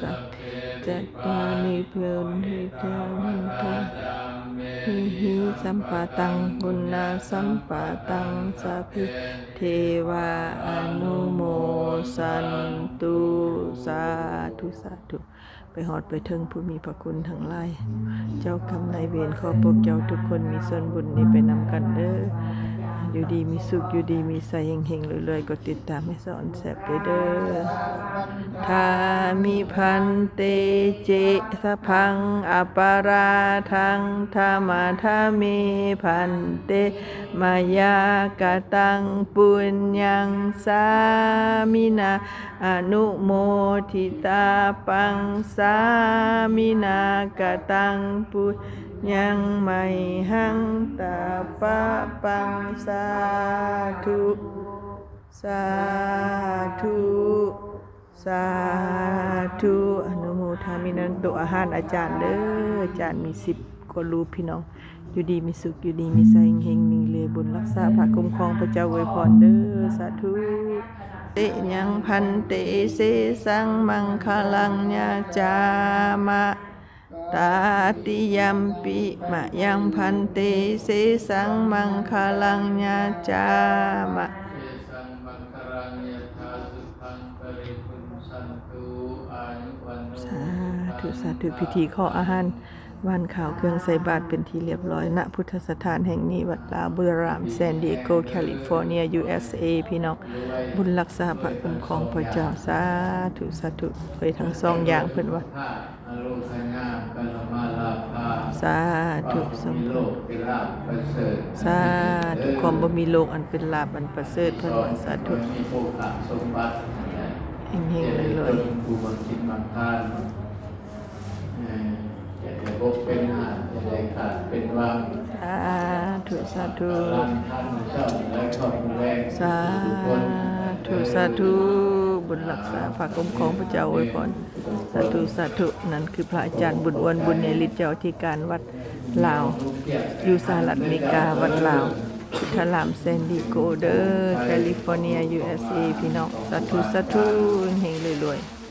ສະ ຈັດຕານິ ປຸນນິຈານັນຕາ ເມຫິ ສຳປະຕັງ ປຸນນະ ສຳປະຕັງ ສະບເພ ເທວາ ອະນຸໂມສັນຕຸ ສາທຸ ສາທຸ. ໄປຮອດໄປເຖິງຜູ້ມີພະຄຸນທັງຫຼາຍ ເຈົ້າກຳນາຍເວນ ຂໍພວກເຈົ້າທຸກຄົນມີສ່ວນບຸນນີ້ໄປນຳກັນເດີ້. ຢູ່ດີມີສຸກ ຢູ່ດີມີໄຊ ເຮັງໆ ລວຍໆ. ກົດຕິດຕາມໃຫ້ສາວອ່ອນແຊບໄດ້ເດີ້. ທາມິພັນເຕ ເຈ ສະພັງ ອະປະລາທັງ ທຳມະທາມິ ພັນເຕ ມາຍາກະຕັງ ປຸນຍັງ ສາມິນາ ອະນຸໂມທິຕາປັງ ສາມິນາກະຕັງ ປຸນຍັງ ໄມຫັງ ຕະປະປັງ ສາທຸ ສາທຸ ສາທຸ ອະນຸໂມທາມິ ນັ້ນໂຕະອາຫານອາຈານເດີ້. ອາຈານມີສິບກວ່າຮູບ ພີ່ນ້ອງ. ຢູ່ດີມີສຸກ ຢູ່ດີມີໄຊ ເຮັງໆ ເລ ບຸນລັກສາພະຄຸ້ມຄອງ ພະເຈົ້າອວຍພອນເດີ້. ສາທຸ ເຕ ຍັງ ພັນເຕ ເສສັງ ມັງຄະລັງ ຍາຈາມະ ຕາຕິ ຍັມປິ ມະຍັງ ພັນເຕ ເສສັງ ມັງຄະລັງ ຍາຈາມະ. ສາທຸ ສາທຸ. ພິທີຂໍອາຫານຫວານຄາວ ເຄື່ອງໃສ່ບາດເປັນທີ່ລຽບຮ້ອຍ ນະພຸດທະສະຖານແຫ່ງນີ້ ວັດລາວບຸຣີລຳ ແຊນດີເອໂກ ແຄລິຟໍເນຍ ຢູເອສເອ ພີ່ນ້ອງ. ບຸນລັກສາພະຄຸ້ມຄອງພະເຈົ້າ. ສາທຸ ສາທຸ. ໄປທັງສອງຢ່າງ ເພິ່ນວ່າ. ສາທຸ ສາທຸ ຄວາມບໍ່ມີໂລກອັນເປັນລາບອັນປະເສີດ ເພິ່ນວ່າ. ສາທຸ ເຮັງໆ ລວຍໆ. ສາທຸ ສາທຸ ສາທຸ ສາທຸ. ບຸນລັກສາພະຄຸ້ມຄອງ ພະເຈົ້າອວຍພອນ. ສາທຸ ສາທຸ. ນັ້ນຄືພະອາຈານບຸນອ້ວນ ບຸນໃຫຍ່ ລິດເຈົ້າອະທິການວັດລາວ ຢູ່ສະຫະລັດອາເມລິກາ ວັດລາວ ພຸດທະລາມ ແຊນດີເອໂກເດີ້ ແຄລິຟໍເນຍ ຢູເອສເອ ພີ່ນ້ອງ. ສາທຸ ສາທຸ ເຮັງໆ ລວຍໆ.